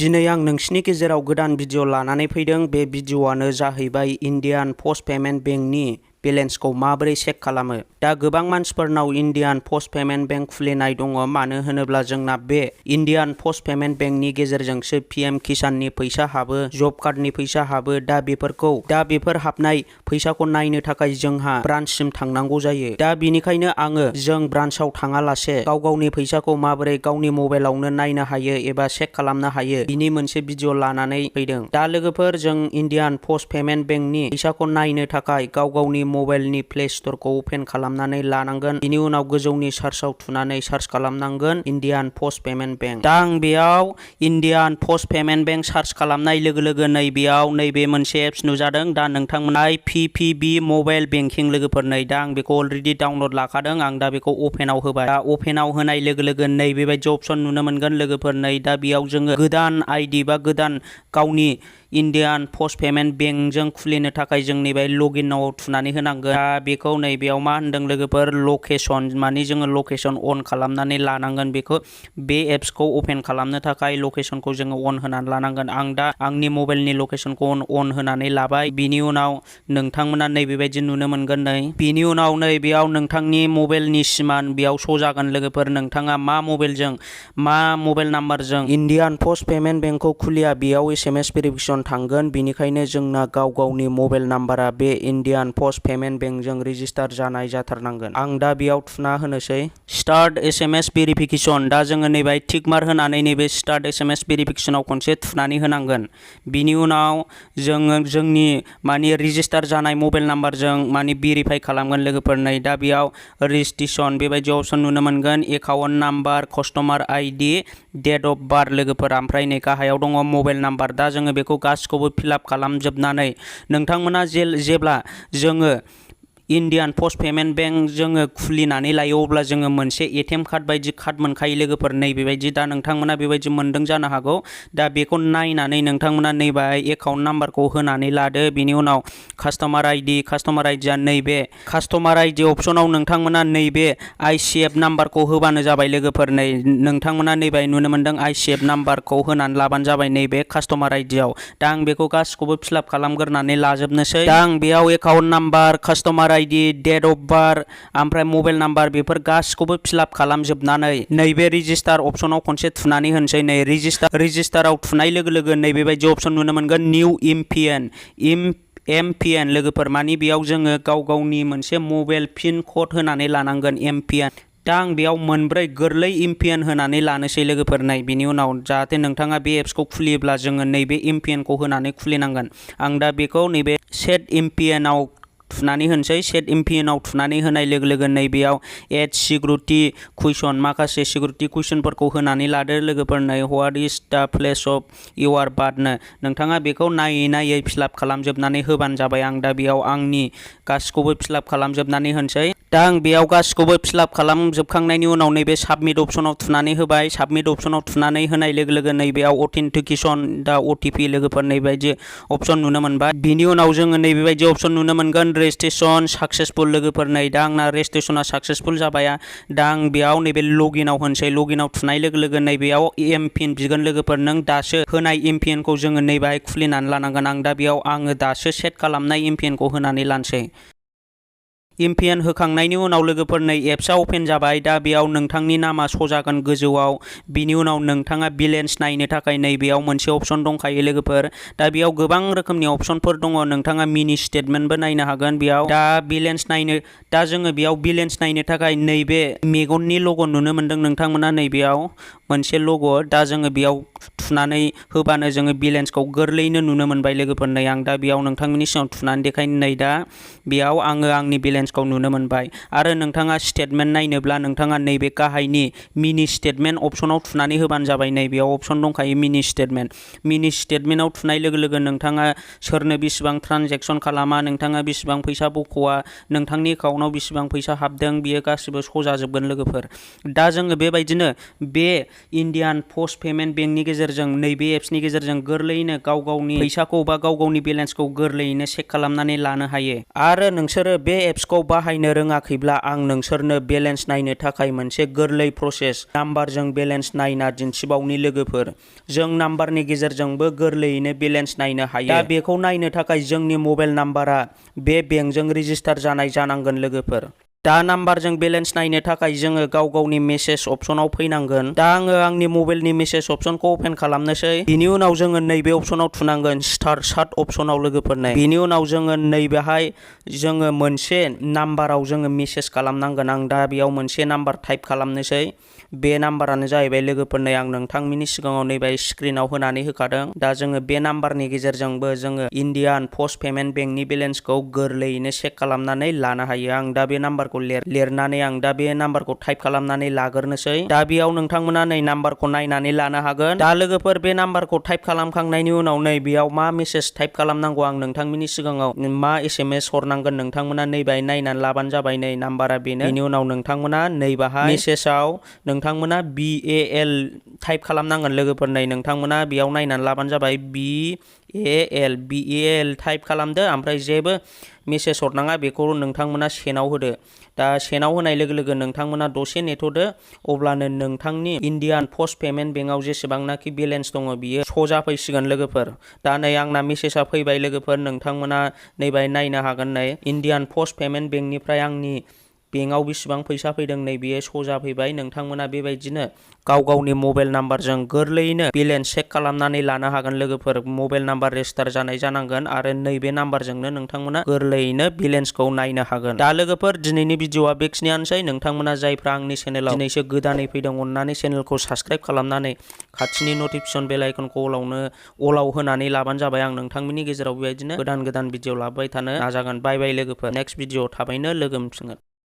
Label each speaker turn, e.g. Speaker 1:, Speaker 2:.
Speaker 1: दिनै आं नोंसिनि गेजेराव गोदान भिडिअ लानानै फैदों। बे भिडिअआनो जाहैबाय इन्डियान पस्ट पेमेन्ट बेंकनि बेलेन्सखौ माबोरै चेक खालामो। दा गोबां मानसिफोरनाव इन्डियान पस्ट पेमेन्ट बेंक खुलिनाय दङ, मानो होनोब्ला जोंना बे इन्डियान पस्ट पेमेन्ट बेंकनि गेजेरजोंसो पिएम किसाननि फैसा हाबो, जब कार्डनि फैसा हाबो। दा बेफोर हाबनाय फैसाखौ नायनो थाखाय जोंहा ब्रान्चसिम थांनांगौ जायो। दा बिनिखायनो आङो जों ब्रान्चआव थाङालासे गावनि फैसाखौ माबोरै गावनि मबाइलावनो नायनो हायो एबा चेक खालामनो हायो बिनि मोनसे भिडिअ लानानै फैदों। दा लोगोफोर, जों इन्डियान पस्ट पेमेन्ट बेंकनि फैसाखौ नायनो थाखाय गावनि मबाइलनि प्ले स्टरखौ अपेन खालामनानै लानांगोन। बिनि उनाव गोजौनि सार्चआव थुनानै सार्च खालामनांगोन इन्डियान पस्ट पेमेन्ट बेंक। दा आं बेयाव Indian post payment bank search खालामनाय लोगो लोगो नैबे मोनसे एप्स नुजादों। दा नोंथांमोना PPB मबाइल बेंकिं लोगोफोर, दा आं बेखौ अलरेडि डाउनलड लाखादों। आं दा बेखौ अपेनाव होबाय। दा अपेनाव होनाय लोगो लोगो बेबायदि अप्सन नुनो मोनगोन लोगोफोर। दा बेयाव जोङो गोदान आइडि बा गोदान गावनि इन्डियान पस्ट पेमेन्ट बेंकजों खुलिनो थाखाय जों नैबे लगिनआव थुनानै होनांगोन। दा बेखौ बेयाव मा होनदों लोगोफोर, लकेसन, माने जोङो लकेसन अन खालामनानै लानांगोन। बे एप्सखौ अपेन खालामनो थाखाय लकेसनखौ जोङो अन होनानै लानांगोन। आं दा आंनि मबाइलनि लकेसनखौ अन होनानै लाबाय। बिनि उनाव नोंथांमोना बेबायदि नुनो मोनगोन। बिनि उनाव बेयाव नोंथांनि मबाइलनि सिमा बेयाव श' जागोन लोगोफोर। नोंथाङा मा मबाइल नाम्बारजों इन्डियान पस्ट पेमेन्ट बेंकखौ खुलिया बेयाव SMS भेरिफिकेसन थांगोन। बिनिखायनो जोंना गावनि मबाइल नाम्बारा बे इन्डियान पस्ट पेमेन्ट बेंकजों रेजिस्टार जानाय जाथारनांगोन। आं दा बेयाव थुना होनोसै स्टार्ट SMS भेरिफिकेसन। दा जोङो नैबे टिक मार्क होनानै नैबे स्टार्ट SMS भेरिफिकेसनाव खनसे थुनानै होनांगोन। बिनि उनाव जोङो जोंनि रेजिस्टार जानाय मबाइल नाम्बारजों भेरिफाइ खालामगोन लोगोफोर। दा बेयाव रेजिस्ट्रेसन बेबायदि अपसन नुनो मोनगोन। Account number, customer ID, date of birth लोगोफोर, ओमफ्राय गाहायाव दङ मबाइल नाम्बार। दा जोङो बेखौ गासिखौबो फिलआप खालामजोबनानै नोंथांमोना जेब्ला जोङो इन्डियान पस्ट पेमेन्ट बेंक जोङो खुलिनानै लायो अब्ला जोङो मोनसे ATM कार्ड बायदि कार्ड मोनखायो लोगोफोर, बेबायदि। दा नोंथांमोना बेबायदि मोनदों जानो हागौ। दा बेखौ नायनानै नोंथांमोना नैबे एकाउन्ट नाम्बारखौ होनानै लादो। बिनि उनाव कास्टमार आइडिया नैबे कास्टमार ID अपसनाव नोंथांमोना नैबे ICF नाम्बारखौ होबानो जाबाय लोगोफोर। नोंथांमोना नैबे नुनो मोनदों ICF नाम्बारखौ होनानै लाबानो जाबाय नैबे कास्टमार आइडियाव। दा आं बेखौ गासिखौबो फिलआप खालामग्रोनानै लाजोबनोसै। दा आं बेयाव account number, customer ID, date of birth, ओमफ्राय मबाइल नाम्बार बेफोर गासिखौबो फिलआप खालामजोबनानै नैबे रेजिस्टार अपसनाव खनसे थुनानै होनोसै। रेजिस्टाराव थुनाय लोगो लोगो नैबेबायदि अपसन नुनो मोनगोन, निउ MPN लोगोफोर। बेयाव जोङो गावनि मोनसे मबाइल पिन कड होनानै लानांगोन, MPN। दा आं बेयाव मोनब्रै गोरलै MPN होनानै लानोसै लोगोफोर। बिनि उनाव जाहाथे नोंथाङा बे एप्सखौ खुलियोब्ला जोङो नैबे MPN खौ होनानै खुलिनांगोन। आं दा बेखौ नैबे सेट MPN आव थुनानै होनोसै। सेट MPN आव थुनानै होनाय लोगो लोगो नैबेयाव एड सिकिउरिटि कुइसन, माखासे सिकिउरिटि कुइसनफोरखौ होनानै लादो लोगोफोर। What is the place of इउर birth नोंथाङा बेखौ नायै फिलआप खालामजोबनानै होबानो जाबाय। आं दा बेयाव आंनि गासिखौबो फिलआप खालामजोबनानै होनोसै। दा आं बेयाव गासिखौबो फिलआप खालामजोबखांनायनि उनाव नैबे साबमिट अपसनाव थुनानै होबाय। साबमिट अपसनाव थुनानै होनाय लोगो लोगो नैबेयाव अथेन्टिकेसन दा OTP लोगोफोर नैबायदि अपसन नुनो मोनबाय। बिनि उनाव जोङो नैबेबायदि अपसन नुनो मोनगोन, रेजिस्ट्रेसन साक्सेसफुल लोगोफोर। दा आंना रेजिस्ट्रेसना साक्सेसफुल जाबाय। दा आं बेयाव नैबे लगिनआव होनोसै। लगिनआव थुनाय लोगो लोगो नैबेयाव MPN बिगोन लोगोफोर। नों दासो होनाय MPN खौ जोङो नैबेहाय खुलिनानै लानांगोन। आं दा बेयाव आङो दासो सेट खालामनाय MPN खौ होनानै लानोसै। MPN होखांनायनि उनाव लोगोफोर एप्सआ अपेन जाबाय। दा बेयाव नोंथांनि नामा श' जागोन गोजौआव। बिनि उनाव नोंथाङा बेलेन्स नायनो थाखाय नैबेयाव मोनसे अपसन दंखायो लोगोफोर। दा बेयाव गोबां रोखोमनि अपसनफोर दङ। नोंथाङा मिनि स्टेटमेन्टबो नायनो हागोन बेयाव। दा जोङो बेयाव बेलेन्स नायनो थाखाय नैबे मेगननि लग' नुनो मोनदों नोंथांमोना, नैबेयाव मोनसे लग'। दा जोङो बेयाव थुनानै होबानो जोङो बेलेन्सखौ गोरलैयैनो नुनो मोनबाय लोगोफोर। आं दा बेयाव नोंथांमोननि सिगाङाव थुनानै देखायनो दा बेयाव आङो आंनि बेलेन्सखौ नुनो मोनबाय। आरो नोंथाङा स्टेटमेन्ट नायनोब्ला नोंथाङा नैबे गाहायनि मिनि स्टेटमेन्ट अपसनाव थुनानै होबानो जाबाय। नैबेयाव अपसन दंखायो मिनि स्टेटमेन्ट। मिनि स्टेटमेन्टआव थुनाय लोगो लोगो नोंथाङा सोरनो बेसेबां ट्रान्जेक्सन खालामा, नोंथाङा बेसेबां फैसा बख'वा, नोंथांनि एकाउन्टआव बेसेबां फैसा हाबदों, बियो गासिबो श' जाजोबगोन लोगोफोर। दा जोङो बेबायदिनो बे इन्डियान पस्ट पेमेन्ट बेंकनि गेजेरजों नैबे एप्सनि गेजेरजों गोरलैयैनो गावनि फैसाखौ बा गावनि बेलेन्सखौ गोरलैयैनो चेक खालामनानै लानो हायो। आरो नोंसोरो बे एप्सखौ बेलेन्सखौ बाहायनो रोङाखैब्ला आं नोंसोरनो बेलेन्स नायनो थाखाय मोनसे गोरलै प्रसेस नाम्बारजों बेलेन्स नायना दिन्थिबावनि लोगोफोर। जों नाम्बारनि गेजेरजोंबो गोरलैयैनो बेलेन्स नायनो हायो। दा बेखौ नायनो थाखाय जोंनि मबाइल नाम्बारा बे बेंकजों रेजिस्टार जानाय जानांगोन लोगोफोर। दा नाम्बारजों बेलेन्स नायनो थाखाय जोङो गाव गावनि मेसेज अप्शनाव फैनांगोन। दा आङो आंनि मबाइलनि मेसेज अप्शनखौ अपेन खालामनोसै। बिनि उनाव जोङो नैबे अप्शनाव थुनांगोन स्टार सार्ट अप्शनाव लोगोफोर नै। बिनि उनाव जोङो नैबेहाय जोङो मोनसे नाम्बाराव जोङो मेसेज खालामनांगोन। आं दा बेयाव मोनसे नाम्बार टाइप खालामनोसै। बे नाम्बारानो जाहैबाय लोगोफोर नै आं नोंथांमोननि सिगाङाव नैबे स्क्रिनाव होनानै होखादों। दा जोङो बे नाम्बारनि गेजेरजोंबो जोङो इण्डियान पस्ट पेमेन्ट बेंकनि बेलेन्सखौ गोरलैयैनो चेक खालामनानै लानो हायो। आं दा बे नाम्बारखौ लिरनानै आं दा बे नाम्बारखौ टाइप खालामनानै लाग्रोनोसै। दा बेयाव नोंथांमोना नै नाम्बारखौ नायनानै लानो हागोन। दा लोगोफोर बे नाम्बारखौ टाइप खालामखांनायनि उनाव नै बेयाव मा मेसेज टाइप खालामनांगौ आं नोंथांमोननि सिगाङाव मा SMS हरनांगोन नोंथांमोना नैबाय नायनानै लाबानो जाबाय। नै नाम्बारा बेनो। बेनि उनाव नोंथांमोना नैबाहाय मेसेजाव नोंथांमोना BAL टाइप खालामनांगोन लोगोफोर नै नोंथांमोना बेयाव नायनानै लाबानो जाबाय। BAL टाइप खालामदो ओमफ्राय जेबो मेसेज हरनाङा बेखौ नोंथांमोना सेनाव होदो। दा सेनाव होनाय लोगो लोगो नोंथांमोना दसे नेथ'दो अब्लानो नोंथांनि इण्डियान पस्ट पेमेन्ट बेंकआव जेसेबांनाखि बेलेन्स दङ बियो श' जाफैसिगोन लोगोफोर। दा नै आंना मेसेजआ फैबाय लोगोफोर नोंथांमोना नैबाय नायनो हागोन। नै इण्डियान पस्ट पेमेन्ट बेंकनिफ्राय आंनि बेंकआव बेसेबां फैसा फैदों नै बेयो श' जाफैबाय। नोंथांमोना बेबायदिनो गाव गावनि मबाइल नाम्बारजों गोरलैयैनो बेलेन्स चेक खालामनानै लानो हागोन लोगोफोर। मबाइल नाम्बार रेजिस्टार जानाय जानांगोन आरो नैबे नाम्बारजोंनो नोंथांमोना गोरलैयैनो बेलेन्सखौ नायनो हागोन। दा लोगोफोर दिनैनि भिडिअआ बेखिनियानोसै। नोंथांमोना जायफ्रा आंनि चेनेलाव दिनैसो गोदानै फैदों अननानै चेनेलखौ साबस्क्राइब खालामनानै खाथिनि नटिफिकेसन बेल आइकनखौ अलाव होनानै लाबानो जाबाय। आं नोंथांमोननि गेजेराव बेबायदिनो गोदान भिडिअ लाबोबाय थानो नाजागोन। बाय बाय लोगोफोर। नेक्स्ट भिडिअ थाबैनो लोगो मोनफिनगोन।